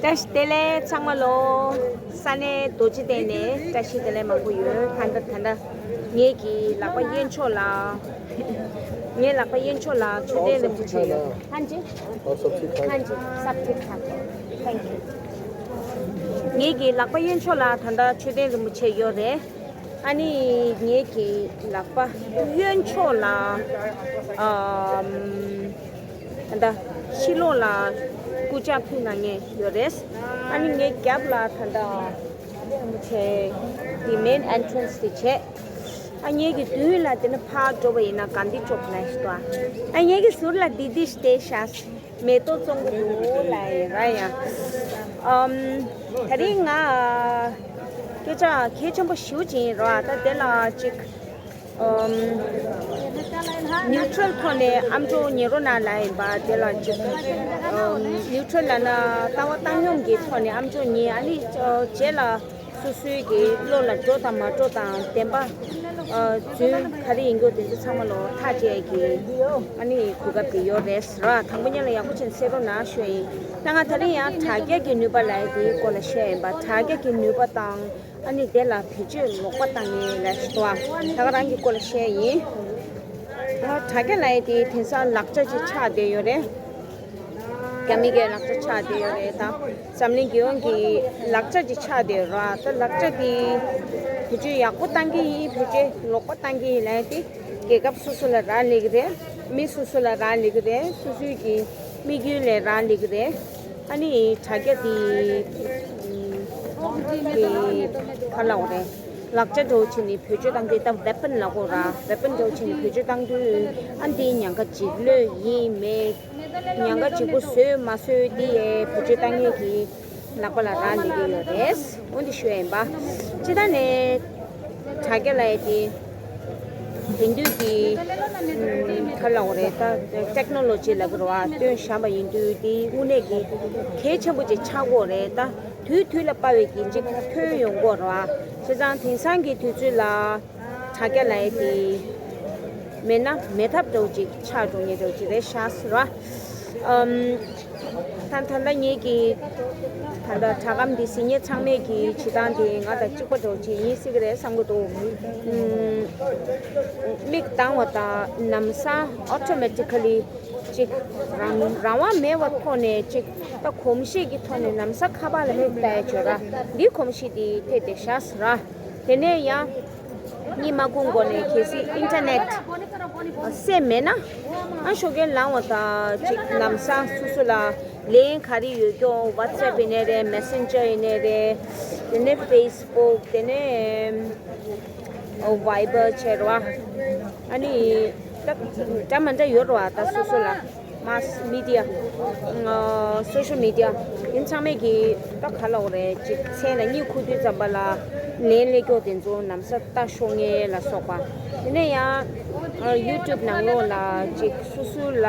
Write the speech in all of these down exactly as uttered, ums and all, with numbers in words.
བཀྲ་ཤིས་བདེ་ལེགས་ཚང་མ་ལོ། ས་གནས་རྡོ་རྗེ་གདན་ནས་བཀྲ་ཤིས་བདེ་ལེགས་མང་པོ་ཡོད། ད་ལྟ་ད་ལྟ་ངེད་ཀྱི་ལག་པ་གཡོན་ཕྱོགས་ལ། ངའི་ལག་པ་གཡོན་ཕྱོགས་ལ་མཆོད་རྟེན་རིན་པོ་ཆེ་ཡོད། ཧན་ཇི། ཧན་ཇི། སབ་ཐིག་ཐག། Thank you། ངེད་ཀྱི་ལག་པ་གཡོན་ཕྱོགས་ལ་ད་ལྟ་མཆོད་རྟེན་རིན་པོ་ཆེ་ཡོད་རེད། ཨ་ནི་ངེད་ཀྱི་ལག་པ་གཡོན་ཕྱོགས་ལ་ཨམ། ད་ཕྱི་ལོགས་ལ་སྐུ་ཕྱག་ཕུལ་གནང་མཁན་ཡོད་རེད། ཨ་ནི་ངའི་རྒྱབ་ལ་ད་ལྟ་ཆེ་དེ་མེན་ཨེན་ཊྲན་སི་དེ་བྱས། ཨ་ངེད་ཀྱི་མདུན་ལ་དེ་ནི་ཕར་འགྲོ་བ་ཡིན་ན་གྷན་དྷི་ཅོག་ལ་ཞིག་འདུག་ཨ་ངེད་ཀྱི་ཟུར་ལ་དེ་དེ་ཞིག་བསྡད་ཤག་མེ་ཏོག་བཙོང་གི་འདུག་ལབ་ཡིན་ར་ཡ། ཨམ། ད་རིང་ང་སྐད་ཆ་གལ་ཆེན་པོ་ཞེ་པོ་ཅིག་ཡིན་ར། ད་དེ་ལ་ཅིག་ཨམ། ནིའུ་ཊྲལ་ཐོག་ནས་ཨམ་ཅོག་ཉན་རོགས་གནང་ལབ་ཡིན་པ། དེ་ལ་ཅིག་ཨམ། ནིའུ་ཊྲལ་ལབ་ན་ལྟ་བ་བཏང་སྙོམས་ཀྱི་ཐོག་ནས་ཨམ་ཅོག་ཉན། ཨ་ནི་རྗེས་ལ་སོ་སོའི་གི་བློ་ལ་འགྲོ་དང་མ་འགྲོ་དང་བདེན་པ་ཨ། རྫུན་ག་རེ་ཡིན་རྒྱུ་དེ་ཚོ་ཚང་མ་ལོ་ཐག་བཅད་ཀྱི། ཨ་ནི་གོ་སྐབས་དེ་ཡོད་རེད་ཟེར་བ། དང་པོ་ཉིད་ལ་ཡག་པོ་བྱས་ནས་གསན་རོགས་གནང་ཞུ་ཡིན། ད་ང་ད་རིང་ཡང་དྲ་རྒྱ་གི་ནུས་པ་ལབ་ཡ་དེའི་སྐོར་ལ་བཤད་ཡིན་པ། དྲ་རྒྱ་གི་ནུས་པ་དང་ཨ་ནི་དེ་ལ་བེད་སྤྱོད་ལོག་པ་བཏང་ཡས་ལབ་ཞིག་འདུག་ཨ། ད་ག་རང་གི་སྐོར་ལ་བཤད་ཡིན། ད་དྲ་རྒྱ་ལབ་ཡ་དེ་དེང་སང་ལག་ཆ་ཅིག་ཆགས་བསྡད་ཡོད་རེད། རྒྱ་མི་གའི་ལག་ཆ་ཆགས་བསྡད་ཡོད་རེད། ད་འཛམ་གླིང་རྒྱལ་ཡོངས་ཀྱི་ལག་ཆ་ཅིག་ཆགས་བསྡད་ཡོད་རེད། ད་ལག་ཆ་དེ་བེད་སྤྱོད་ཡག་པོ་བཏང་གི་ཡིན། བེད་སྤྱོད་ལོག་པ་བཏང་གི་ཡིན་ལབ་ཡ་དེ་རྒྱལ་ཁབ་སོ་སོ་ལ་རག་ལས་ཀྱི་རེད། མི་སོ་སོ་ལ་རག་ལས་ཀྱི་རེད། སོ་སོའི་གི་དམིགས་ཡུལ་ལ་རག་ལས་ཀྱི་རེད། ཨ་ནི་དྲ་རྒྱ་དེ་དེ་ག་ལབ་དགོས་རེད། ལག་ཆ་འདྲ་བོ་བྱས་ནས་བེད་སྤྱོད་བཏང་དུས། ད་ཝེ་པན་ལབ་དགོས་ར། ཝེ་པན་འདྲ་བོ་བྱས་ནས་བེད་སྤྱོད་བཏང་དུས་ཨ་འདིའི་ཉེན་ཁ་ཅིག་ལོས་ཡིན་མེད། ཉེན་ཁ་ཅིག་པོ་བཟོས་མ་བཟོས་འདི་ཡའི་བེད་སྤྱོད་བཏང་མཁན་གྱི་ལག་པ་ལ་རག་ལས་ཀྱི་ཡོད་རེད། འོ་འདི་ཞུ་ཡ་ཡིན་པ། སྤྱིར་བཏང་ནས་དྲ་རྒྱ་ལབ་ཡ་དེ་དེང་དུས་ཀྱི་ཨམ། ག་ལབ་དགོས་རེད། ད་ཊེག་ནོ་ལོ་ཇི་ལབ་དགོས་རེད་བ། བཏོན་བཞག་པ་ཡིན་དུས་དེ་དངོས་གནས་ཀྱི་གལ་ཆེན་པོ་ཅིག་ཆགས་ཀྱི་ཡོད་རེད། ད་དུས་དུས་ལ་དཔག་པའི་གི་ཅིག་ཐོན་ཡོང་གི་ཡོད་རེད་བ། བྱས་ཙང་དེང་སང་གི་དུས་ཚོད་ལ་དྲ་རྒྱ་ལབ་ཡ་དེ་མེད་ན་མེད་ཐབས་འདྲ་བོ་ཅིག་ཆགས་འགྲོ་མཁན་འདྲ་བོ་ཅིག་རེད་ཤག་ཟེར་བ། ཨམ། ད་ད་ལྟ་ངེད་ཀྱི་ད་ལྟ་དྲ་སྒམ་འདི་གཟིགས་མཁན་ཚང་མས་ཀྱི་བྱེད་སྟངས་དེ་ང་དང་གཅིག་པ་འདྲ་བོ་ཅིག་ཡིན་སྲིད་ཀྱི་རེད་བསམ་གྱི་འདུག་ཨམ། མིག་གདངས་པ་དང་ལམ་སང་ཨོ་ཊོ་མེ་ཊི་ཀ་ལི་ཅིག་རང་རང་དབང་མེད་པའི་ཐོག་ནས་ཅིག་ད་གོམས་གཤིས་ཀྱི་ཐོག་ནས་ལམ་སང་ཁ་པར་ལ་མིག་ལྟ་ཡ་བྱོས་ར། འདི་གོམས་གཤིས་འདི་ཐེབས་བསྡད་ཤག་ཟེར་ར། དེ་ནས་ཡང་གཉིད་མ་ཁུག་གོང་ནས་གལ་སྲིད་ཨིན་ཊར་ནེཊ་སེམས་མེད་ན། ཨ་ཞོགས་ཀས་ལངས་པ་དང་ཅིག་ལམ་སང་སོ་སོ་ལ་ལན་ག་རེ་ཡོད་ཀྱོག་ཝ་ཊི་སེབ་ཡིན་ནའི་རེད། མེ་སེན་ཇར་ཡིན་ནའི་རེད། དེ་ནས་ཕེ་སི་བུག་དེ་ནས་ཨོ་ཝའི་བར་བྱས་རེད་བ། ཨ་ནི་ད་འདྲ་མ་འདྲ་ཡོད་རེད་བ། ད་སོ་སོ་ལ་མཱ་སི་མི་ཌི་ཡ། སོ་ཤལ་མི་ཌི་ཡ་དེ་ཚང་མས་ཀྱི་ད་ག་ལབ་དགོས་རེད། ཅིག་མཚན་ལ་གཉིད་ཁུག་དུས་ཙམ་པ་ལ་ལན་སླེབས་ཀྱོག་དེ་ཚོ་ལམ་སང་ལྟ་ཤོར་མཁན་ལ་སོགས་པ། དེ་ནས་ཡང་ཡུ་ཊུབ་ནང་ལོགས་ལ་ཅིག་སོ་སོ་ལ་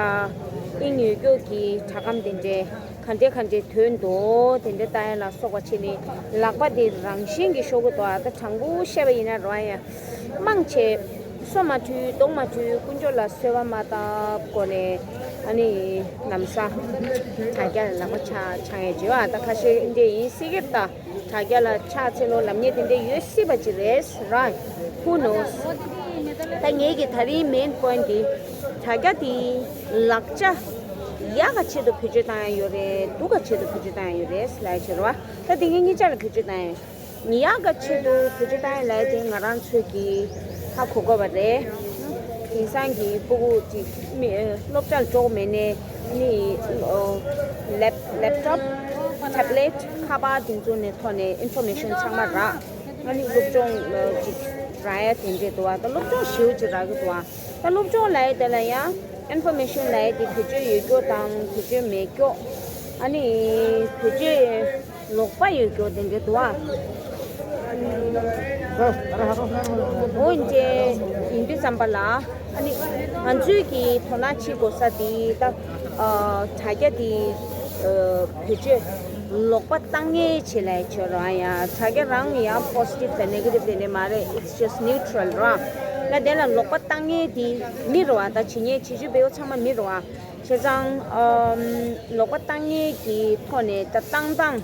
དབྱིངས་ཡོད་ཀྱོག་གི་དྲ་སྒམ་དེ་འདྲའི་ག་འདྲས་ག་འདྲས་ཐོན་འདུག་དེ་འདྲས་ལྟ་ཡ་ལ་སོགས་པ་བྱས་ནས་ལག་པ་དེ་རང་བཞིན་གྱིས་ཤོར་གྱི་འདུག་ཨ་ད་དྲང་པོ་བཤད་པ་ཡིན་ན་རོ་ཨ་ཡ། མང་ཆེ་སོ་མ་འཁྲུད་གདོང་མ་འཁྲུད་དཀོན་མཆོག་ལ་གསོལ་བ་མ་བཏབ་གོ་ནས་ཨ་ནི་ལམ་སང་དྲ་རྒྱ་ལ་ལག་པ་འཆང་འཆང་ཡས་བྱེད་པ། ད་ཁ་ཤས་འདི་ཡིན་སྲིད་ཀྱི་རེད། ད་དྲ་རྒྱ་ལ་ཕྱག་འཚལ་ལོ་ལབ་མཁན་དེ་འདྲས་ཡོད་སྲིད་པ་ཅིག་རེད། ར། Who knows? ད་ངེད་ཀྱི་ད་རིང་མེན་པོ་ཡིན་ཊི་འདི་དྲ་རྒྱ་དེ་ལག་ཆ་ཡག་ག་ཆེད་དུ་བེད་སྤྱོད་བཏང་ཡ་ཡོད་རེད། སྡུག་ག་ཆེད་དུ་བེད་སྤྱོད་བཏང་ཡ་ཡོད་རེད་ལབ་ཡ་ཅིག་རེད་བ། ད་དེ་ངས་གཉིས་ཆ་ལ་བེད་སྤྱོད་བཏང་ཡ། ཡག་ག་ཆེད་དུ་བེད་སྤྱོད་བཏང་ཡ་ལབ་ཡ་དེ་ང་རང་ཚོས་ཀྱིས་ཧ་གོ་དགོས་པ་རེད། དེང་སང་གི་སྤུ་གུ་ཅིག་མི་སློབ་གྲྭར་འགྲོ་མེད་ནས་ནི་ལེབ་ལེབ་ཊོབ་ཊེབ་ལེཊ་ཁ་པར་དེ་ཚོ་ནས་ཐོག་ནས་ཨིན་ཕོར་མེ་ཤན་ཚང་མ་རག་ཨ་ནི་སློབ་སྦྱོང་ཅིག་རག་ཡ་དེ་འདྲས་འདུག་བ། ད་སློབ་སྦྱོང་ཞེ་པོ་ཅིག་རག་གི་འདུག་བ། ད་སློབ་སྦྱོང་ལབ་ཡ་དེ་ལ་ཡང་ཨིན་ཕོར་མེ་ཤན་ལབ་ཡ་དེ་བེད་སྤྱོད་ཡོད་ཀྱོག་དང་བེད་སྤྱོད་མེད་ཀྱོག་ཨ་ནི་བེད་སྤྱོད་ལོག་པ་ཡོད་རྒྱུ་དེ་འདྲ་འདུག་ཨ། འོ་འདི་ཡིན་དུས་ཙམ་པ་ལ་ཨ་ནི་ང་ཚོས་ཀྱི་དོ་སྣང་བྱེད་དགོས་ས་དེ་ད་དྲ་རྒྱ་དེ་བེད་སྤྱོད་ལོག་པ་བཏང་མཁན་བྱེད་ལ་བྱོས་རོགས་ཨ། ཡ་དྲ་རྒྱ་རང་ཡང་པོ་སི་ཊིབ་དང་ནེ་གེ་ཊིབ་དེ་འདྲ་མ་རེད། It's just neutral ར། ལ་དེ་ལ་ལོག་པ་བཏང་མཁན་དེ་མི་རེད་བ། ད་བྱེད་མཁན་བྱེད་སྤྱོད་འབེལ་པོ་ཚང་མ་མི་རེད་བ། བྱས་ཙང་ཨམ། ལོག་པ་བཏང་མཁན་གྱི་ཐོག་ནས་ད་བཏང་སྟངས་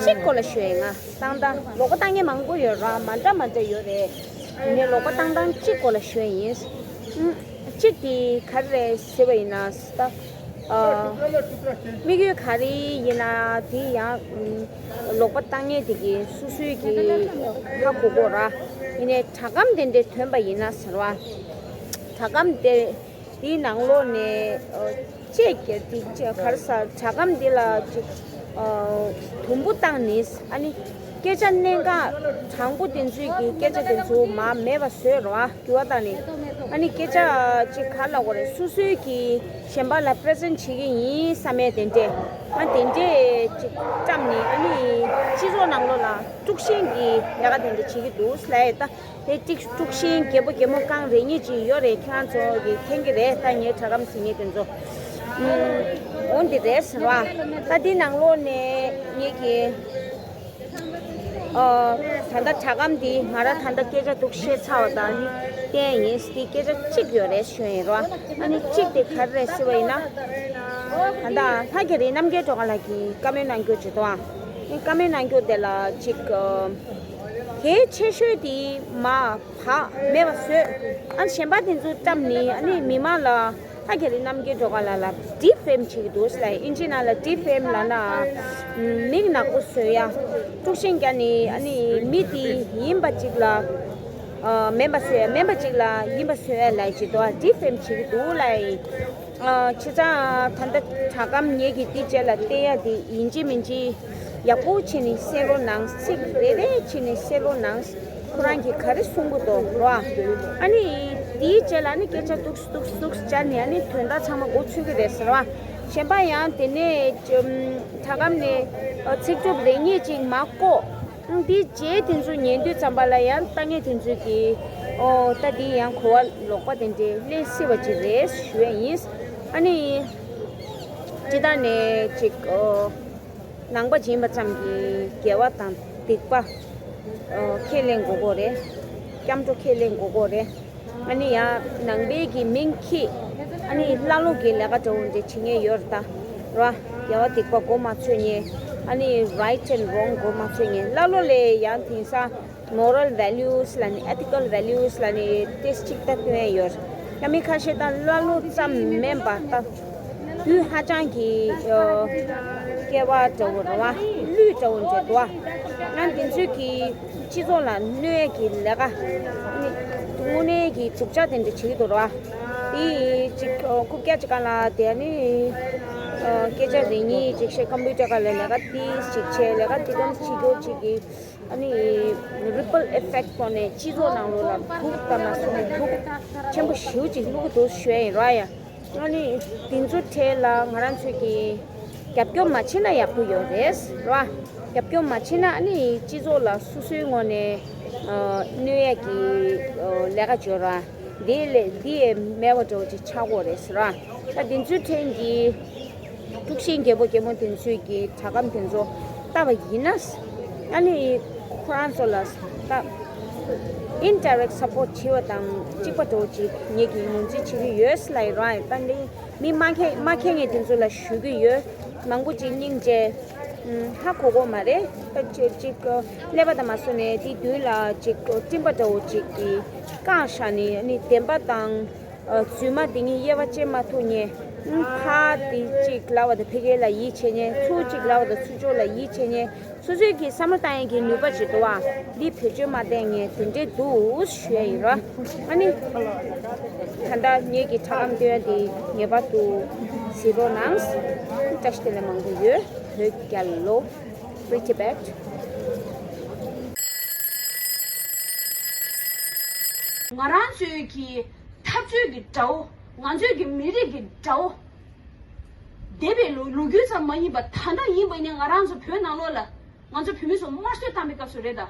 གཅིག་སྐོར་ལ་ཞུ་ཡ་ཡིན། ང་བཏང་སྟངས་ལོག་པ་བཏང་མཁན་མང་པོ་ཡོད་ར། མ་འདྲ་མ་འདྲ་ཡོད་རེད། ངས་ལོག་པ་བཏང་སྟངས་གཅིག་སྐོར་ལ་ཞུ་ཡ་ཡིན། ཨམ། གཅིག་དེ་ག་རེ་རེད་ཟེར་བ་ཡིན་ན་ད། ཨ། དམིགས་ཡུལ་ག་རེ་ཡིན་ན་དེ་ཡང་ལོག་པ་བཏང་མཁན་དེ་གི་སོ་སོའི་གི་ཧ་གོ་གོ་ར། ཡིན་ནའི་སྒྲ་སྒམ་དེ་འདྲའི་ཐོན་པ་ཡིན་ན་ཟེར་བ། སྒྲ་སྒམ་དེ་དེའི་ནང་ལོགས་ནས་ཨ། ཅེས་ཀྱི་དེ་ཅེས་ག་རེ་ཟ། སྒྲ་སྒམ་འདི་ལ་ཅིག་ཨ། དུམ་བུ་བཏང་ནས་ཨ་ནི་སྐད་ཆ་གནད་འགག་དྲང་པོ་དེ་ཚོའི་གི་སྐད་ཆ་དེ་ཚོ་མར་མེད་པ་བཟོས་ར། འགྱུར་བ་བཏང་ནས་ཨ་ནི་སྐད་ཆ་ཅིག་ག་རེ་ལབ་དགོས་རེད། སོ་སོའི་གི་གཞན་པ་ལ་པི་རེ་ཛེན་བྱེད་ཀྱི་ཡིན་བསམ་ཡས་དེ་འདྲས། ཨ་དེ་འདྲས་ཅིག་བཀྲམ་ནས་ཨ་ནི་སྤྱི་ཚོགས་ནང་ལོགས་ལ་དཀྲུག་ཤིང་གི་ལས་ཀ་དེ་འདྲས་བྱེད་ཀྱི་འདུག་ལབ་ཡས། ད་དེ་ཅིག་དཀྲུག་ཤིང་རྒད་པོ་རྒད་མོ་གང་རེ་གཉིས་ཅིག་ཡོད་རེད། ཁྱེད་རང་ཚོ་གི་མཁྱེན་གྱི་རེད། ད་ངའི་སྒྲ་སྒམ་ཟེར་མཁན་དེ་ཚོ་ཨུམ། འོ་འདི་རེད་ཟེར་བ། ད་འདི་ནང་ལོགས་ནས་ངེད་ཀྱི་ཨ། ད་ལྟ་སྒྲ་སྒམ་འདི་ང་རང་ད་ལྟ་སྐད་ཆ་འདུག་བཤད་ཚར་བ་དང་ནི་བསྟན་ཡིན། འདི་སྐད་ཆ་གཅིག་ཡོད་རེད་ཞུ་ཡིན་རོ། ཨ་ནི་གཅིག་དེ་ག་རེ་རེད་ཟེར་བ་ཡིན་ན། ད་ལྟ་ལྷ་རྒྱ་རི་རྣམ་རྒྱལ་སྒྲོལ་དཀར་ལགས་ཀྱིས་བཀའ་མོལ་གནང་རྒྱུ་བྱེད་དོ། ཨ་ནི་བཀའ་མོལ་གནང་རྒྱུ་དེ་ལ་གཅིག་ཨ། གལ་ཆེ་ཤོས་དེ་མར་བག་མེད་པ་བཟོས། ཨ་ནི་གཞན་པ་དེ་ཚོ་བཀྲམ་ནས་ཨ་ནི་མི་མང་ལ་ལྷ་རྒྱ་རི་རྣམ་རྒྱལ་སྒྲོལ་དཀར་ལགས་ལ་ཌི་ཕེམ་བྱེད་ཀྱི་འདུག་ཟེར་ལབ་ཡིན། ཨིན་ཇི་ནང་ལ་ཌི་ཕེམ་ལབ་ན་མིག་ནག་པོ་བཟོ་ཡ། དཀྲུག་ཤིང་བརྒྱབ་ནས་ཨ་ནི་མི་དེ་ཡིན་པ་ཅིག་ལ་ཨ། མིན་པ་བཟོ་ཡ། མིན་པ་ཅིག་ལ་ཡིན་པ་བཟོ་ཡ་ལབ་ཡིན་ཅིག་འདུག་ཨ། ཌི་ཕེམ་བྱེད་ཀྱི་འདུག་ལབ་ཡིན། ཨ། བྱས་ཙང་ད་ལྟ་སྒྲ་སྒམ་ངེད་ཀྱིས་འདི་རྗེས་ལ་བསྟན་ཡ་དེ་ཡིན་གཅིག་མིན་གཅིག་ཡག་པོ་བྱས་ནས་གསན་རོགས་གནང་། ཚིག་རེ་རེ་བྱས་ནས་གསན་རོགས་གནང་། ཁོ་རང་གིས་ག་རེ་གསུང་གི་འདུག་རོ། ཨ་ནི་དེའི་རྗེས་ལ་ནི་སྐད་ཆ་ཏུག་ཏུག་ཏུག་བྱས་ནས་ཨ་ནི་དོན་དག་ཚང་མ་མགོ་ཚོས་ཀྱི་རེད་ཟེར་བ། གཞན་པ་ཡང་དེ་ནས་སྒྲ་སྒམ་ནས་ཚིག་གྲུབ་རེ་གཉིས་ཅིག་མར་བཀོག་འདིའི་རྗེས་དེ་ཚོ་ཉན་དུས་ཙམ་པ་ལ་ཡང་ལྟ་མཁན་དེ་ཚོས་ཀྱིས་ཨོ་ད་འདི་ཡང་གོ་བ་ལོག་པ་དེ་འདྲའི་ལེན་སྲིད་པ་ཅིག་རེད་ཞུ་ཡ་ཡིན། ཨ་ནི་སྤྱི་བཏང་ནས་ཅིག་ཨོ་ནང་པ་ཡིན་པ་ཙམ་གྱིས་དགེ་བ་དང་སྡིག་པ་ཨོ་ཁས་ལེན་དགོས་ཀྱི་རེད། སྐྱབས་འགྲོ་ཁས་ལེན་དགོས་ཀྱི་རེད། ཨ་ནི་ཡང་ནང་པའི་གི་མིང་འཁྱེར། ཨ་ནི་ཀླ་ཀློ་གི་ལས་ཀ་འདྲ་བོ་འདྲ་བྱེད་མཁན་ཡོད་རེད་ད། ར། དགེ་བ་སྡིག་པ་མགོ་མ་ཚོས་མཁན། ཨ་ནི་right and wrong མགོ་མ་ཚོས་མཁན། ཀླ་ཀློ་ལས་ཡང་དེང་སང་moral values ལབ་ནི་ethical values ལབ་ནི་ཏེ་གཅིག་ལྟ་སྟོན་ཡ་ཡོད་རེད། ཡང་མི་ཁ་ཤས་ད་ཀླ་ཀློ་ཙམ་མིན་པ་ད། དུས་ཧ་ཅང་གི་ཨ། སྐྱེ་བ་འདྲ་བོ་རེད་བ། ལུས་འདྲ་བོ་འདྲ་འདུག་བ། ང་འདི་ཚོས་ཀྱི་སྤྱི་ཚོགས་ལ་གནོད་ཡས་ཀྱི་ལས་ཀ་ནི་དངོས་གནས་ཀྱི་སྡུག་ཅག་དེ་འདྲ་བྱེད་ཀྱི་འདུག་ར། དེ་ཡིས་ཅིག་རྐུབ་བཀྱག་ཅིག་ག་ལ་དེ་ནི་སྐད་ཆ་རེ་གཉིས་ཅིག་བཤད། ཀམ་པུ་ཊར་ག་ལ་ལས་ཀ་དེ་ཅིག་བྱས། ལས་ཀ་དེ་ག་ནི་བྱེད་རྒྱུ་ཅིག་གི་ཨ་ནི་ripple effect ཐོག་ནས་སྤྱི་ཚོགས་ནང་ལོགས་ལ་དུག་ལྟ་མ་སོང་ནས་དུག་ཆེན་པོ་ཞེ་པོ་ཅིག་བླུག་གི་འདུག་ཞུ་ཡ་ཡིན་ར་ཡ། ཨ་ནི་དེ་ཚོ་གྲས་ལ་ང་རང་ཚོས་ཀྱི་རྒྱབ་སྐྱོར་མ་བྱེད་ན་ཡག་པོ་ཡོད་རེད་ར། རྒྱབ་སྐྱོར་མ་བྱེད་ན་ཨ་ནི་སྤྱི་ཚོགས་ལ་སོ་སོའི་ངོས་ནས་ཨ་གནོད་ཡས་ཀྱི་ཨ་ལས་ཀ་བྱོས་ར། དེ་ལས་དེ་ཡས་མེད་པ་འདྲ་བོ་ཅིག་ཆགས་ཀྱི་ཡོད་རེད་ཟེར་ར། ད་དེ་ཚོའི་གྲས་ཀྱི་དཀྲུག་ཤིང་རྒད་པོ་རྒད་མོ་དེ་ཚོས་ཀྱི་སྒྲ་སྒམ་དེ་ཚོ་ལྟ་བ་ཡིན་ན། ཨ་ནི་ཁོ་རང་ཚོ་ལ་ད་indirect support བྱེད་པ་དང་གཅིག་པ་འདྲ་བོ་ཅིག་ངེད་ཀྱིས་ངོས་འཛིན་བྱེད་ཀྱི་ཡོད་ལབ་ཡིན་ར། ད་འདི་མི་མ་མཁྱེན་མ་མཁྱེན་མཁན་དེ་ཚོ་ལ་ཞུ་གི་ཡོད། མང་པོ་ཅིག་སྙིང་རྗེ་ཧ་གོ་གོ་མ་རེད། ད་ཅིག་ཅིག་ཀླད་པ་དང་མ་བཟོ་ནས་དེ་མདུན་ལ་ཅིག་སྤྲིན་པ་འདྲ་བོ་ཅིག་གིས་བཀང་བཞག་ནས་ཨ་ནི་བདེན་པ་དང་། རྫུན་མ་འདི་གཉིས་དབྱེ་བ་ཕྱེ་མ་ཐུབ་མཁན། ཕར་འདི་གཅིག་ལབ་པ་དང་ཕ་གི་ལ་ཡིད་ཆེས་མཁན། ཚུར་གཅིག་ལབ་པ་དང་ཚུར་ཕྱོགས་ལ་ཡིད་ཆེས་མཁན། སོ་སོའི་གི་བསམ་བློ་བཏང་ཡས་ཀྱི་ནུས་པ་ཅིག་འདུག་བ། འདི་བེད་སྤྱོད་མ་བཏང་མཁན་དེ་འདྲས་འདུག་ཞུ་ཡ་ཡིན་ར། ཨ་ནི། ད་ལྟ་ངེད་ཀྱི་སྒྲ་སྒམ་སྟོན་ཡ་འདི་ངེས་པར་དུ་གཟིགས་རོགས་གནང་། བཀྲ་ཤིས་བདེ་ལེགས་མང་པོ་ཡོད། བོད་རྒྱལ་ལོ། Free Tibet། ང་རང་ཚོའི་གི་འཐབ་རྩོད་ཀྱི་དགྲ་བོ། ང་ཚོའི་གི་མི་རིགས་ཀྱི་དགྲ་བོ། འདས་པའི་ལོ་ལོ་རྒྱུས་ཙམ་མ་ཡིན་པར་ད་ལྟ་ཡིན་པ་ནས་ང་རང་ཚོ་བོད་ནང་ལོགས་ལ་ང་ཚོ་བོད་མི་ཚོ་དམར་གསོད་བཏང་པའི་སྐབས་སུ་རེད་ད།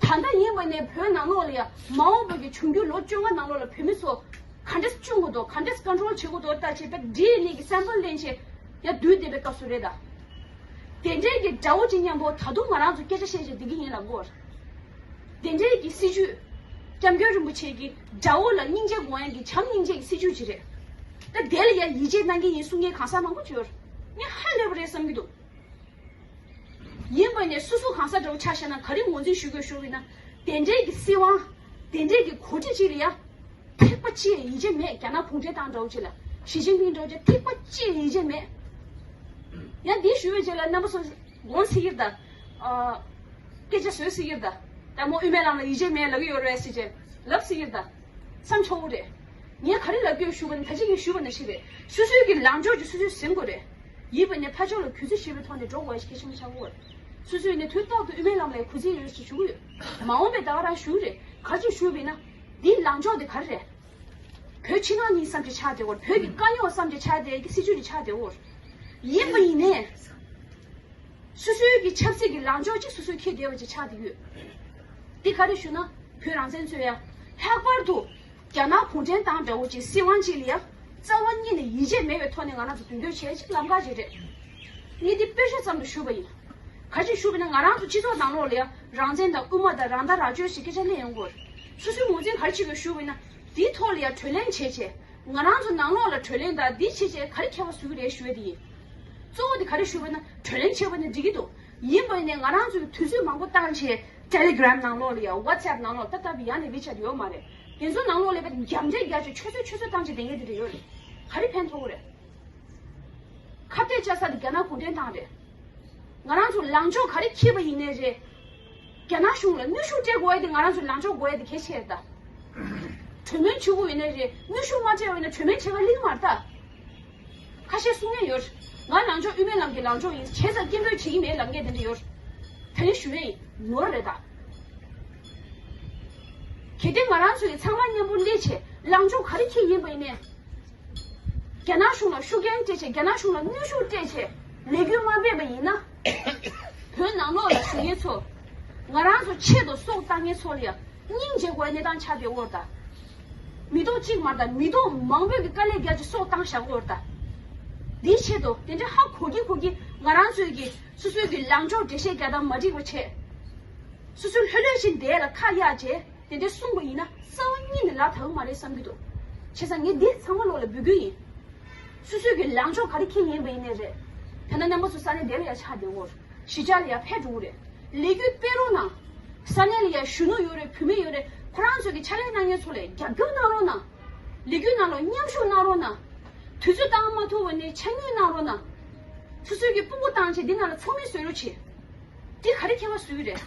ད་ལྟ་ཡིན་པ་ནས་བོད་ནང་ལོགས་ལ་ཡ་མ་འོངས་པ་གི་འབྱུང་འགྱུར་ལོ་བཅོ་ལྔ་ནང་ལོགས་ལ་བོད་མི་ཚོ་ག་འདྲས་སྐྱོང་དགོས་འདུག་ག་འདྲས་ཀོན་ཊོལ་བྱེད་དགོས་འདུག་ལྟ་བྱེད་པའི་ཌི་ཨེན་ཨེ་གི་སེམ་པལ་ལེན་བྱས་ཡ་བསྡུས་བསྡད་པའི་སྐབས་སུ་རེད་ད། དེ་འདྲས་ཀྱི་དགྲ་བོ་གཅིག་མཉམ་པོ་ད་དུང་ང་རང་ཚོ་སྐད་ཆ་བཤད་བྱས་བསྡད་ཀྱི་ཡིན་ལབ་དགོས། དེ་འདྲས་ཀྱི་སྲིད་ཇུས། སྐྱབས་མགོན་རིན་པོ་ཆེ་གི་དགྲ་བོ་ལ་སྙིང་རྗེ་དགོངས་ཡག་གི་བྱམས་སྙིང་རྗེ་གི་སྲིད་བྱུས་ཅིག་རེད། ད་དེ་ལ་ཡ་ཡིད་ཆེས་གནང་གི་ཡིན་གསུང་མཁན་གང་ཟག་མང་པོ་ཅིག་ཡོད་རེད། ངས་ཧ་ལས་པ་རེད་བསམ་གྱི་འདུག་ཡིན་པ་ནས་སོ་སོ་གང་ཟག་འདྲ་བོ་ཆ་བཞག་ན་ག་རེ་ངོས་འཛིན་ཞུ་དགོས་ཞུ་བ་ཡིན་ན། དེ་འདྲའི་གི་སྲིད་དབང་། དེ་འདྲའི་གི་གོ་སྒྲིག་ཅིག་ལ་ཡ། ཐིགས་པ་གཅིག་ཡིད་ཆེས་མེད། རྒྱ་ནག་གུང་ཁྲན་ཏང་འདྲ་བོ་ཅིག་ལ། ཞི་ཅིན་ཕིང་འདྲ་བོ་ཅིག་ཐིགས་པ་གཅིག་ཡིད་ཆེས་མེད། ཡང་འདི་ཞུ་བའི་རྗེས་ལ་རྣམ་པ་ཚོ་དགོངས་ཟེར་གྱི་རེད་ད། ཨ། སྐད་ཆ་བཟོས་ཟེར་གྱི་རེད་ད། ལྟད་མོ་དབུ་མའི་ལམ་ལ་ཡིད་ཆེས་མེད་ལབ་ཀྱི་ཡོད་རེད་ཟེར་བྱས་ལབ་ཟེར་གྱི་རེད་ད། བསམ་ཆོག་གི་རེད། ངས་ག་རེ་ལབ་ཀྱི་ཡོད་ཞུ་བ་ནི་ད་ཅི་ངས་ཞུས་པ་ནང་བཞིན་རེད། སོ་སོའི་གི་ལངས་ཕྱོགས་ཀྱི་སོ་སོས་ཟིན་དགོས་རེད། ཡིན་པ་ནས་ཕར་ཕྱོགས་ལ་གུས་བརྩི་ཞེས་པའི་ཐོག་ནས་འགྲོ་དགོས་ཡ་ཞིག་གལ་ཆེན་པོ་ཆགས་ཀྱི་ཡོད་རེད། སོ་སོས་ནས་དུས་ཐོག་ཏུ་དབུ་མའི་ལམ་ལ་གུས་བརྩི་ཡོད་ཞེས་ཞུ་གི་ཡོད། མ་འོངས་པའི་ད་ག་རང་ཞུ་གི་རེད། ག་ཅིག་ཞུས་པ་ཡིན་ན། འདིའི་ལངས་ཕྱོགས་དེ་ག་རེ་རེད། བོད་ཕྱི་ནང་གཉིས་བསམ་གྱི་ཆགས་བསྡད་ཡོད་རེད། བོད་ཀྱི་དཀའ་རྙོག་བསམ་གྱི་ཆགས་བསྡད་ཀྱི་སྲིད་བྱུས་དེ་ཆགས་བསྡད་ཡོད་རེད། ཡིན་པ་ཡིན་ནས། སོ་སོའི་གི་ཆབ་སྲིད་ཀྱི་ལངས་ཕྱོགས་གཅིག་སོ་སོས་འཁྱེར་བསྡད་པ་ཅིག་ཆགས་བསྡད་ཡོད། འདི་ག་རེ་ཞུ་ན། བོད་རང་བཙན་རྩོད་ཡ། ལྷག་པར་དུ། རྒྱ་ནག་གུང་ཁྲན་ཏང་འདྲ་བོ་ཅིག་སྲིད་དབང་ཅིག་ལ་ཡ། རྩ་བ་ཉིད་ནས་ཡིད་ཆེས་མེད་པའི་ཐོག་ནས་ང་རང་ཚོ་མདུན་སྐྱོད་བྱས་ཅིག་ལམ་ཁ་ཅིག་རེད། ངས་འདི་དཔེ་ཆ་ཙམ་དུ་ཞུས་པ་ཡིན། ག་ཅིག་ཞུས་པ་ཡིན་ན་ང་རང་ཚོ་སྤྱི་ཚོགས་ནང་ལོགས་ལ་ཡ། རང་བཙན་དང་དབུ་མ་དང་རང་བདག་རང་གཅོད་ཞེས་སྐད་ཆ་སླེབས་ཡོང་གི་ཡོད་རེད། སོ་སོའི་ངོས་འཛིན་ག་རེ་བྱེད་དགོས་ཞུས་པ་ཡིན་ན། འདིའི་ཐོག་ལ་ཡ་གྲོས་གླེང་བྱས་བྱས། ང་རང་ཚོ་ནང་ལོགས་ལ་གྲོས་གླེང་དང་འདི་བྱས་བྱས་ག་རེ་ཁྱད་པར་བཟོ་གི་རེད་ཞུ་ཡ་དེ་ཡིན། གཙོ་བོ་དེ་ག་རེ་ཞུས་པ་ཡིན་ན་གྲོས་གླེང་བྱས་པ་ནི་འགྲིག་གི་འདུག་ཡིན་པ་ཡིན་ནའི་ང་རང་ཚོས་དུས་ཚོད་མང་པོ་བཏང་བྱས་Telegram་ནང་ལོགས་ལ་ཡ་WhatsApp་ནང་ལོགས་ད་ལྟ་བུ་ཡང་ནས་WeChat་ཡོད་མ་རེད། དེ་ཚོ་ནང་ལོགས་ལ་ཡ་རྒྱབ་འདྲེ་རྒྱག་བྱས་ཆུ་ཚོད་ཆུ་ཚོད་བཏང་བྱས་བསྡད་མཁན་དེ་འདྲ་ཡོད་རེད། ག་རེ་ཕན་ཐོགས་ཀྱི་རེད། ཁ་གཏད་བཅག་ས་དེ་རྒྱ་ནག་གུང་ཁྲན་ཏང་རེད། ང་རང་ཚོ་ལངས་ཕྱོགས་ག་རེ་འཁྱེར་བ་ཡིན་ནའི་རེད། རྒྱ་ནག་གཞུང་ལ་གནོན་ཤུགས་སྤྲད་དགོས་ཡ་དེ་ང་རང་ཚོ་ལངས་ཕྱོགས་དགོས་ཡ་དེ་གལ་ཆེ་རེད་ད། གྲོས་མོལ་བྱེད་དགོས་ཡིན་ནའི་རེད། གནོན་ཤུགས་མ་སྤྲད་པ་ཡིན་ན་གྲོས་མོལ་བྱེད་ག་སླེབས་མ་རེད་ད། ཁ་ཤས་གསུང་མཁན་ཡོད། ང་ལངས་ཕྱོགས་དབུ་མའི་ལམ་གྱི་ལངས་ཕྱོགས་ཡིན། བྱས་ཙང་སྐད་འབོད་བྱེད་ཀྱི་མེད་ལབ་མཁན་དེ་འདྲ་ཡོད། ད་ནི་ཞུ་ཡ་ཡིན། ནོར་རེད་ད། གལ་ཏེ་ང་རང་ཚོ་ཡིས་ཚང་མ་མཉམ་པོ་སླེབས་བྱས་ལངས་ཕྱོགས་ག་རེ་འཁྱེར་ཡིན་པ་ཡིན་ནའི། རྒྱ་ནག་གཞུང་ལ་ཤུགས་རྐྱེན་སྤྲད་བྱས་རྒྱ་ནག་གཞུང་ལ་གནོན་ཤུགས་སྤྲད་བྱས་ལས་འགུལ་མ་སྤེལ་བ་ཡིན་ན། བོད་ནང་ལོགས་ལ་བཞུགས་མཁན་ཚོ། ང་རང་ཚོ་ཆེད་དུ་སྲོག་བཏང་མཁན་ཚོ་ལ་ཡང་སྙིང་རྗེ་དགོས་གནས་སྟངས་ཆགས་བསྡད་ཡོད་རེད་ད། མི་ཐོག་གཅིག་མ་རེད་ད། མི་ཐོག་མང་པོས་ཀྱི་དཀའ་ལས་བརྒྱབ་བྱས་སྲོག་བཏང་བཞག་ཡོད་རེད་ད། འདིའི་ཆེད་དུ་དེ་འདྲ་ཧ་གོ་གི་གོ་གི་ང་རང་ཚོས་ཀྱི་སོ་སོའི་གི་ལངས་ཕྱོགས་འགྲེལ་བཤད་རྒྱག་སྟངས་མ་འགྲིག་པ་བྱས། སོ་སོའི་ལྷོད་ལྷོད་བཞིན་བསྡད་ལ་ཁ་གཡར་བྱས། དེ་འདྲ་གསུངས་པ་ཡིན་ན་རྩ་བ་ཉིད་ནས་ལག་ཐག་མ་རེད་བསམ་གྱི་འདུག་བྱས་ཙང་ངས་འདི་ཚང་མ་ལོག་ལ་འབོད་སྐུལ་ཡིན། སོ་སོའི་གི་ལངས་ཕྱོགས་ག་རེ་འཁྱེར་ཡིན་པ་ཡིན་ནའི་རེད། ད་ནི་རྣམ་པ་ཚོ་ས་གནས་དེ་ལ་ཡ་ཆགས་བསྡད་ཡོད། གཞིས་ཆགས་ལ་ཡ་ཕེབས་འགྲོ་གི་རེད། ལས་འགུལ་སྤེལ་རོགས་གནང་། ས་གནས་ལ་ཡ་གཞོན་ནུ་ཡོད་རེད། བུད་མེད་ཡོད་རེད། ཁོ་རང་ཚོ་གི་ཕྱག་ལས་གནང་མཁན་ཚོ་ལ་རྒྱབ་སྐྱོར་གནང་རོགས་གནང་། ལས་འགུལ་ནང་ལ་མཉམ་ཞུགས་གནང་རོགས་གནང་། དུས་ཚོད་བཏང་མ་ཐུབ་པ་ནས་ཕྱག་དངུལ་གནང་རོགས་གནང་། སོ་སོའི་གི་སྤུ་གུ་བཏང་བྱས་འདི་ནང་ལ་ཚོགས་མི་བཟོ་རོགས་བྱེད། དེ་ག་རེ་ཁྱད་པར་བཟོ་གི་རེད།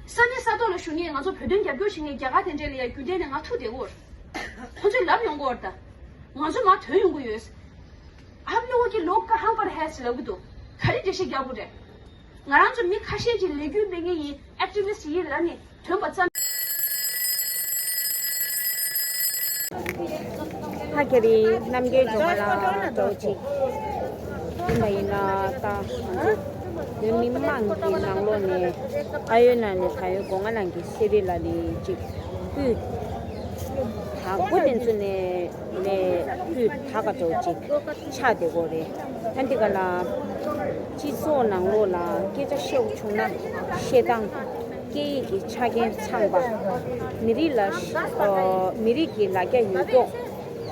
ས་གནས་ས་ཐོག་ལ་བཞུགས་མཁན་ང་ཚོ་བོད་དོན་རྒྱབ་སྐྱོར་བྱེད་མཁན་རྒྱ་གར་དེ་འདྲས་ལ་ཡ་རྒྱུན་གཏན་ནས་ང་ཐུག་བསྡད་ཡོད། ཁོ་ཚོས་ལབ་ཡོང་གི་ཡོད་རེད་ད། ང་ཚོ་མར་ཐོན་ཡོང་གི་ཡོད། आप लोगों की लोग कहाँ पर है ལབ་གི་འདུག་ག་རེ་འགྲེལ་བཤད་རྒྱག་དགོས་རེད། ང་རང་ཚོ་མི་ཁ་ཤས་ཀྱིས་ལས་འགུལ་སྤེལ་མཁན་ཡིན། ཨེག་ཊི་བི་སི་ཊི་ཡིན་ལབ་ནས་ཐོན་པ་ཙམ། ཧ་ག་རེ་རྣམ་རྒྱལ་ཇོ་མོ་ལགས་འདྲ་བོ་ཅིག་ཡིན་པ་ཡིན་ན། ད་ང་ཚོ་བོད་མི་མང་གི་ནང་ལོགས་ནས་ཨ་ཡོད་ན་ནས་ད་ཡོད་སྒོ་ང་ནང་གི་སེ་རི་ལ་ལི་ཅིག་སྤུས་དག་པོ་དེ་ཚོ་ནས་ནས་སྤུས་དག་ག་འདྲ་བོ་ཅིག་ཆགས་བསྡད་ཡོད་རེད། ཨ་འདི་ག་ལ་སྤྱི་ཚོགས་ནང་ལོགས་ལ་སྐད་ཆ་བཤད་དགོས་བྱུང་ན་བཤད་སྟངས། སྐད་ཡིག་གི་ཆ་རྐྱེན་ཚང་པ། མི་རིགས་ལ་ཨ་མི་རིགས་ཀྱི་ལ་རྒྱ་ཡོད་མཁན།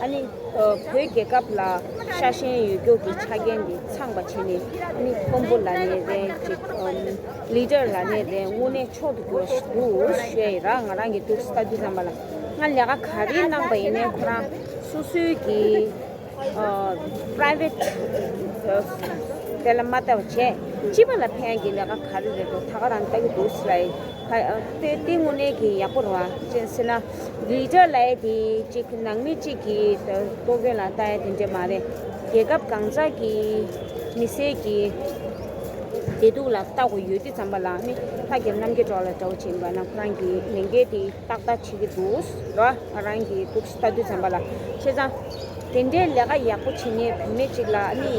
ཨ་ནི་ཨ་བོད་རྒྱལ་ཁབ་ལ་ཤ་ཞེན་ཡོད་མཁན་གྱི་ཆ་རྐྱེན་དེ་ཚང་པ་བྱས་ནས། ཨ་ནི་དཔོན་པོ་ལབ་ནའི་རེད། ཅིག་ཨམ་ལི་ཌར་ལབ་ནའི་རེད། དངོས་གནས་མཆོག་ཏུ་གྱུར་པ་ཞིག་འདུག་ཞུ་ཡ་ཡིན། ར་ང་རང་གིས་འདུག་ལྟ་དུས་ཙམ་པ་ལ། ང་ལས་ཀ་ག་རེ་གནང་པ་ཡིན་ནའི་ཁོ་རང་སོ་སོའི་གི་ཨ་པ་རའི་ཝེ་ཊི་ཨ་དེ་ལ་མ་ལྟ་བ་བྱས། སྤྱི་པ་ལ་ཕན་ཡག་གི་ལས་ཀ་ག་རེ་རེད་འདུག་ད་ག་རང་ལྟ་གི་འདུག་ཟེར་ལབ་ཡིན། ཨ་དེ་དེ་དངོས་གནས་ཀྱི་ཡག་པོ་རེད་བ། ཅི་ཟེར་ན་ལི་ཌར་ལབ་ཡ་དེ་ཅིག་ནང་མི་གཅིག་གི་ལྟོ་གོས་ལ་ལྟ་ཡ་དེ་འདྲ་མ་རེད། རྒྱལ་ཁབ་གང་ཟག་གི་མི་སེར་གྱི་བདེ་སྡུག་ལ་ལྟ་དགོས་ཡོད་དུས་ཙམ་པ་ལ། ནི་ལྷ་རྒྱལ་རྣམ་རྒྱལ་སྒྲོལ་ལ་འདྲ་བོ་བྱེད་པ་ན་ཁོ་རང་གི་ལས་འགན་དེ་ཏག་ཏག་བྱེད་ཀྱི་འདུག་ར། ང་རང་གིས་འདུག་ལྟ་དུས་ཙམ་པ་ལ། བྱས་ཙང་དེ་འདྲའི་ལས་ཀ་ཡག་པོ་བྱེད་མཁན་བུད་མེད་ཅིག་ལ་ནི་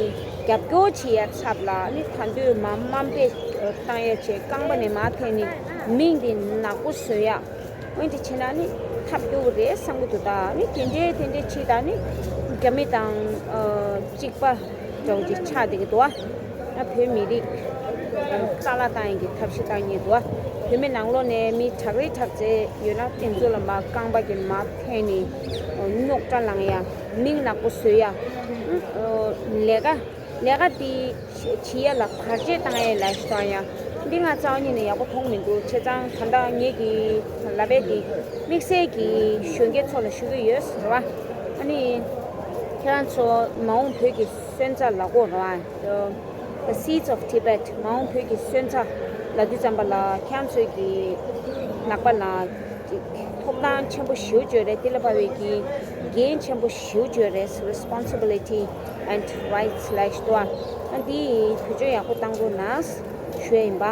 རྒྱབ་སྐྱོར་བྱེད་ཡ་ཚབ་ལ་ནི་ད་དུང་མ་དམའ་འབེབས་བཏང་ཡ་བྱས། རྐང་པ་ནས་མར་འཐེན་ནས་མིང་དེ་ནག་པོ་བཟོ་ཡ། འོན་ཏེ་བྱས་ན་ནི་ཐབས་སྐྱོ་བོ་རེད་བསམ་གྱི་འདུག་ད་ནི་དེ་འདྲའི་དེ་འདྲའི་བྱེད་ད་ནི་རྒྱ་མི་དང་ཨ་གཅིག་པ་འདྲ་བོ་ཅིག་ཆགས་བསྡད་ཀྱི་འདུག་ཨ། ང་བོད་མི་རིགས་ཨ་རྩ་བརླག་བཏང་ཡག་གི་ཐབས་ཤེས་བཏང་མཁན་འདུག་ཨ། བོད་མི་ནང་ལོགས་ནས་མི་དྲག་རེ་དྲག་ཚེ་ཡོད་ན་དེ་ཚོ་ལ་མ་རྐང་པ་གི་མ་འཐེན་ནས་རྙོག་དྲ་ལངས་ཡ། མིང་ནག་པོ་བཟོ་ཡ། ལས་ཀ་ལས་ཀ་དེ་བྱེད་ཡ་ལ་བར་ཆད་བཏང་ཡ་ལ་ཞིག་བཏང་ཡ། འདི་ང་རྩ་བ་ཉིད་ནས་ཡག་པོ་མཐོང་མི་འདུག་བྱས་ཙང་ད་ལྟ་ངེད་ཀྱི་ལབ་པའི་དེ་དམིགས་བསལ་གྱི་གཞོན་སྐྱེས་ཚོ་ལ་ཞུ་གི་ཡོད་ཟེར་བ། ཨ་ནི་ཁྱེད་རང་ཚོ་མ་འོངས་བོད་ཀྱི་སོན་རྩ་ལ་གོ་ར། The Seeds of Tibet མ་འོངས་བོད་ཀྱི་སོན་རྩ་ལབ་དུས་ཙམ་པ་ལ་ཁྱེད་རང་ཚོས་ཀྱི་ནག་པ་ལ་ཐོབ་ཐང་ཆེན་པོ་ཞེ་པོ་ཅིག་ཡོད་རེད། དེ་ལ་དཔག་པའི་གི་འགན་ཆེན་པོ་ཞེ་པོ་ཅིག་ཡོད་རེད། Responsibility and rights ལབ་ཞིག་འདུག་ཨ། ཨ་འདི་བེད་སྤྱོད་ཡག་པོ་བཏང་དགོས་ན་ཞུ་ཡ་ཡིན་པ།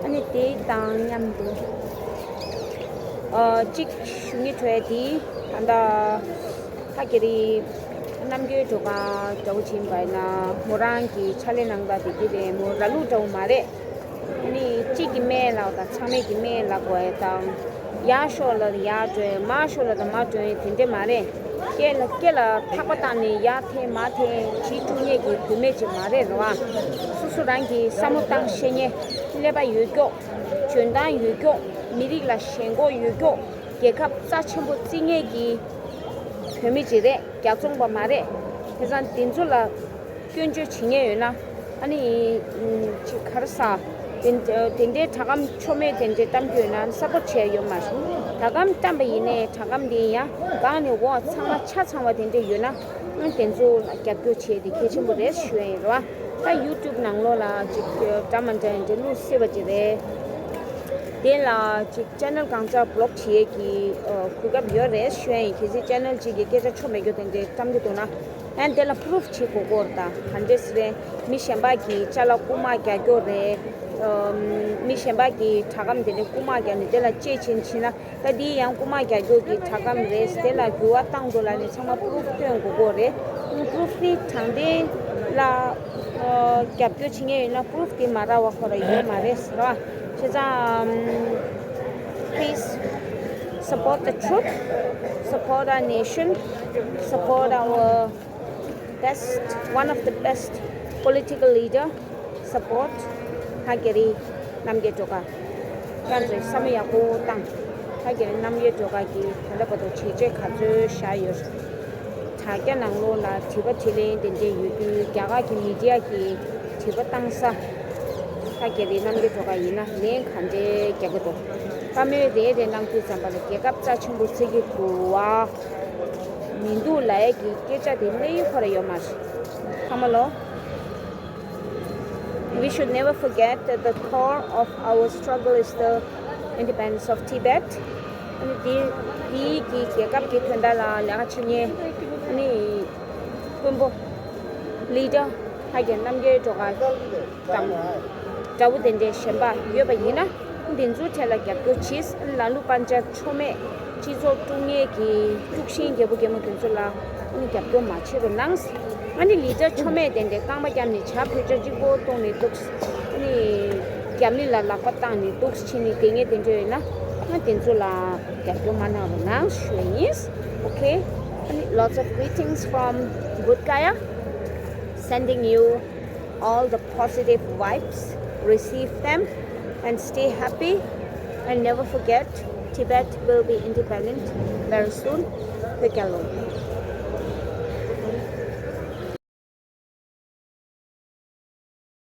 ཨ་ནི་དེ་དང་མཉམ་དུ་ཨ་གཅིག་ཞུ་སྙིང་འདོད་དེ་ད་ལྟ་ཧ་གི་རི་རྣམ་རྒྱལ་སྒྲོལ་དཀར་འདྲ་བོ་ཕྱིན་པ་ཡིན་ན་མོ་རང་གི་ཕྱག་ལས་གནང་སྟངས་དེ་དེ་རེད། མོ་ར་ལུག་འདྲ་བོ་མ་རེད། ཨ་ནི་གཅིག་གི་སྨན་ལབ་དང་ཚང་མས་ཀྱི་སྨན་ལབ་དགོས་ཡ་དང་། ཡར་ཤོག་ལབ་ཡར་སྤྲོད། མར་ཤོག་ལབ་དང་མར་སྤྲོད་ཡ་དེ་འདྲས་མ་རེད། སྐེ་ལ་སྐེ་ལ་ཐག་པ་བཏགས་ནས་ཡར་འཐེན་མར་འཐེན་བྱེད་བཅུག་མཁན་གྱི་བུད་མེད་ཅིག་མ་རེད་རེད་བ། སོ་སོ་རང་གི་བསམ་བློ་བཏང་ཤེས་མཁན། ཀླད་པ་ཡོད་ཀྱོག་འཇོན་ཐང་ཡོད་ཀྱོག་མི་རིགས་ལ་ཞེན་ཁོག་ཡོད་ཀྱོག་རྒྱལ་ཁབ་རྩ་ཆེན་པོ་བརྩི་མཁན་གྱི་བུད་མེད་ཅིག་རེད། རྒྱལ་བཙོང་པ་མ་རེད། དེ་ཙང་དེ་ཚོ་ལ་སྐྱོན་བརྗོད་བྱེད་མཁན་ཡོད་ན། ཨ་ནི་ཅིག་ག་རེ་ཟ། དེ་དེ་འདྲའི་དྲ་སྒམ་ཆོ་མེད་དེ་འདྲའི་གཏམ་རྒྱུད་ཡོད་ན་སབ་པོར་ཊི་བྱས་ཡོད་མ་རེད། དྲ་སྒམ་བཏང་པ་ཡིན་ནའི་དྲ་སྒམ་དེ་ཡང་སྒང་ནས་འོག་ཚང་མ་ཆ་ཚང་བ་དེ་འདྲ་ཡོད་ན། ཨ་དེ་ཚོ་ལ་རྒྱབ་སྐྱོར་བྱས་དེ་གལ་ཆེན་པོ་རེད་ཞུ་ཡ་ཡིན་རེད་བ། ད་ཡུ་ཊུབ་ནང་ལོགས་ལ་ཅིག་འདྲ་མ་འདྲ་ཡིན་འདྲ་བླུགས་སྲིད་པ་ཅིག་རེད། དེ་ལ་ཅིག་ཅེ་ནལ་གང་ཙམ་བི་ལོག་བྱེད་ཡས་ཀྱི་གོ་སྐབས་ཡོད་རེད་ཞུ་ཡ་ཡིན། གལ་སྲིད་ཅེ་ནལ་གཅིག་གི་སྐད་ཆ་ཆོ་མེད་རྒྱུ་དེ་འདྲའི་བཀྲམ་གྱི་འདུག་ན། ཨན་དེ་ལ་པུ་རུབ་བྱེད་དགོས་ཀྱི་རེད། ད་ག་འདྲས་རེད། མི་གཞན་པ་གི་ཅ་ལག་རྐུ་མ་རྒྱག་རྒྱུ་རེད། ཨམ། མི་གཞན་པ་གི་དྲ་སྒམ་དེ་ནས་རྐུ་མ་རྒྱག་ནས་དེ་ལ་གཅེས་ཕྱིན་ཕྱིན་ན། ད་འདི་ཡང་རྐུ་མ་རྒྱག་རྒྱུ་གི་དྲ་སྒམ་རེད། དེ་ལ་འགྱུར་བ་བཏང་དགོས་ལབ་ནས་ཚང་མ་པུ་རུབ་སྟོན་དགོས་ཀྱི་རེད། པུ་རུབ་ནི་དྲང་བདེན་ལ་ཨ་རྒྱབ་སྐྱོར་བྱེད་མཁན་ཡོད་ན་པུ་རུབ་དེ་མ་རག་པ་ཁོ་རང་ཡོད་མ་རེད་ཟེར་བ། བྱས་ཙང་། Please support the truth, support our nation, support our best, one of the best political leader, support ཧ་གི་རི་རྣམ་རྒྱལ་སྒྲོལ་དཀར། ཁྱེད་ཚོས་བསམ་བློ་ཡག་པོ་བཏང་། ཧ་གི་རི་རྣམ་རྒྱལ་སྒྲོལ་དཀར་གྱིས་ད་ལྟ་བར་དུ་བྱས་རྗེས་ག་ཚོད་བཞག་ཡོད། དྲ་རྒྱ་ནང་ལོགས་ལ་དྲི་བ་དྲིས་ལན་དེ་འདྲས་ཡོད་དུས་རྒྱ་གར་གྱི་མི་ཌི་ཡ་གིས་དྲི་བ་བཏང་ས། ད་རྒྱ་རི་རྣམ་རྒྱལ་སྒྲོལ་དཀར་ཡིན་ན་ལན་ག་འདྲས་རྒྱག་གི་འདུག་བཀའ་མོལ་རེ་རེ་གནང་དུས་ཙམ་པ་ལ་རྒྱལ་ཁབ་རྩ་ཆེན་པོ་བརྩི་གི་འདུག་བ། མི་འདུག་ལབ་ཡས་ཀྱི་སྐད་ཆ་དེ་གླེང་ཡུལ་ཁོ་ར་ཡོད་མ་རེད། ཚང་མ་ལོ། We should never forget that the core of our struggle is the independence of Tibet. ཨ་ནི་དེ་དེའི་གི་རྒྱལ་ཁབ་ཀྱི་དོན་དག་ལ་ལས་ཀ་བྱེད་མཁན་ཨ་ནི་དཔོན་པོ། ལི་ཌར། ཧ་གི་རི་རྣམ་རྒྱལ་སྒྲོལ་དཀར་དང་འདྲ་བོ་དེ་འདྲའི་གཞན་པ་ཡོད་པ་ཡིན་ན་འདི་ཚོའི་གྲས་ལ་རྒྱབ་སྐྱོར་གྱིས། ལ་ལུ་པན་ཅབ་ཆོ་མེད་སྤྱི་ཚོགས་དཀྲུག་མཁན་གྱི་དཀྲུག་ཤིང་རྒྱལ་པོ་རྒྱལ་མོ་དེ་ཚོ་ལ་ཨ་ནི་རྒྱབ་སྐྱོར་མ་བྱེད་རོགས་གནང་། ཨ་ནི་ལི་ཌར་ཆོ་མེད་དེ་འདྲའི་རྐང་པ་བརྒྱབ་ནས་བྱ་ཕོ་ཅོག་གཅིག་པོ་བཏོན་ནས་འདུག་ཨ་ནི་རྒྱབ་གླིང་ལ་ལག་པ་བཏང་ནས་འདུག་ཕྱིན་ནས་བསྡད་མཁན་དེ་འདྲ་ཡོད་ན་ཨ་དེ་ཚོ་ལ་རྒྱབ་སྐྱོར་མ་གནང་རོགས་གནང་ཞུ་ཡ་ཡིན། Okay. ཨ་ནི་lots of greetings from Bodh Gaya. Sending you all the positive vibes. Receive them and stay happy. And never forget, Tibet will be independent very soon. བོད་རྒྱལ་ལོ།